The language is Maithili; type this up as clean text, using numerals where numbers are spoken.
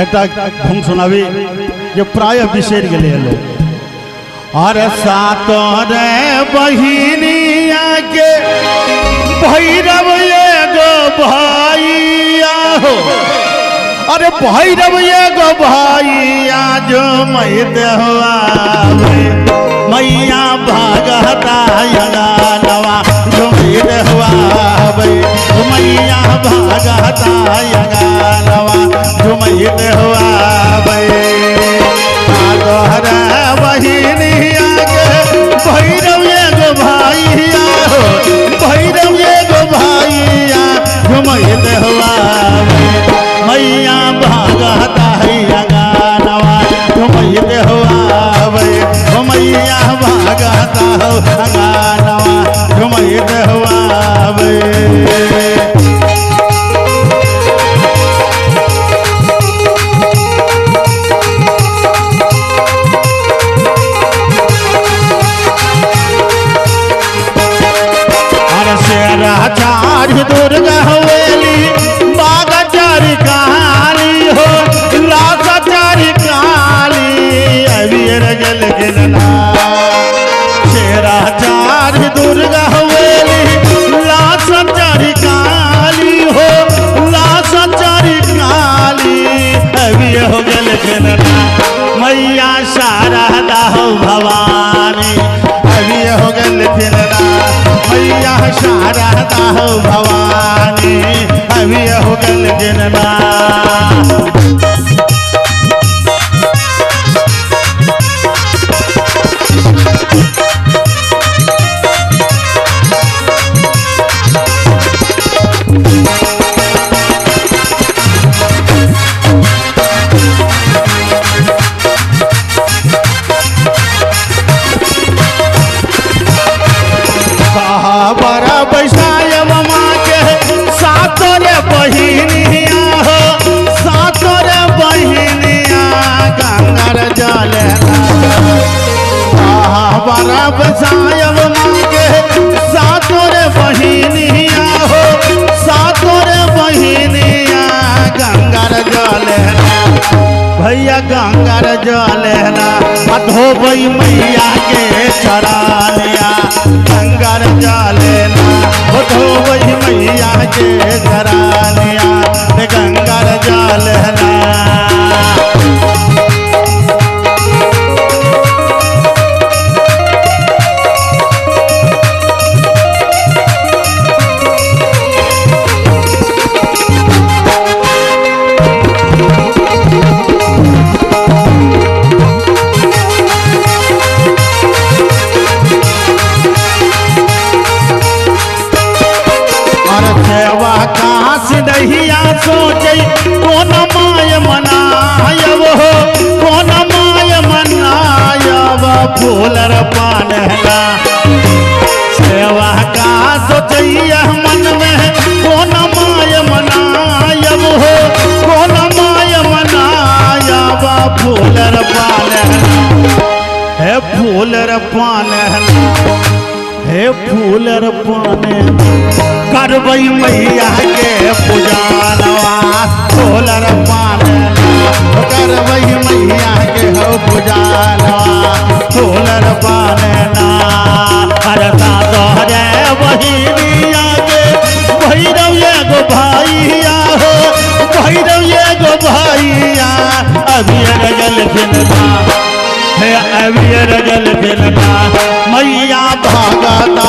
एकटा धुन सुनाबी जे प्रायः बिसरि गेलै लोग। अरे सातो रे बहिनिया के भैरव एगो भैया हो, अरे भैरव एगो भैया जो मैत हुआ मैया भागता नवा जो मैत हुआ मैया भागता नवा जो मैत हुआ बहिनिया के भैरव एगो भैया हो, भैरव एगो भैया जो मैत हुआ मैया भागता नवा जो मैत हुआ मैया भागता नवा जो मैत हुआ। चार दुर्गा हवेली बागचारी काली हो, लाचारी काली अबीर गल गिरना। शेरा चार दुर्गा हवेली लाचारी काली हो, लाचारी काली अबीर हो गल गिरना। मैया शारदा हो भवानी अबीर हो गल गिरना। मैया शारदा हो भवानी अभी हो गल गिरना। बैसायब माँ के सात रे बहिनिया हो, सात रे बहिनिया गंगार जल। बड़ा बैसायब माँ के सात रे बहिनिया हो, सात रे बहिनिया गंगार जल। भैया गंगार जल धोबई मैया के चरानिया गंगार जल धोबई मैया के चरानिया गंगार जल। दहिया सोचे कोन my मनायब हो, कोन my मनायब फूलर पान। सेवा का सोचैया मन में कोन my मनायब हो, कोन my मनायब फूलर पान। हे फूलर पान, हे फूलर पान करबई मैया के पूजनवा फूलर पान। करबई मैया के हो पूजनवा फूलर पान। अरे तोहरे बहिनिया के भैरव एगो भैया हो, भैरव एगो भैया अभी रगल फिरना, हे अभी रगल फिरना। मैया भागता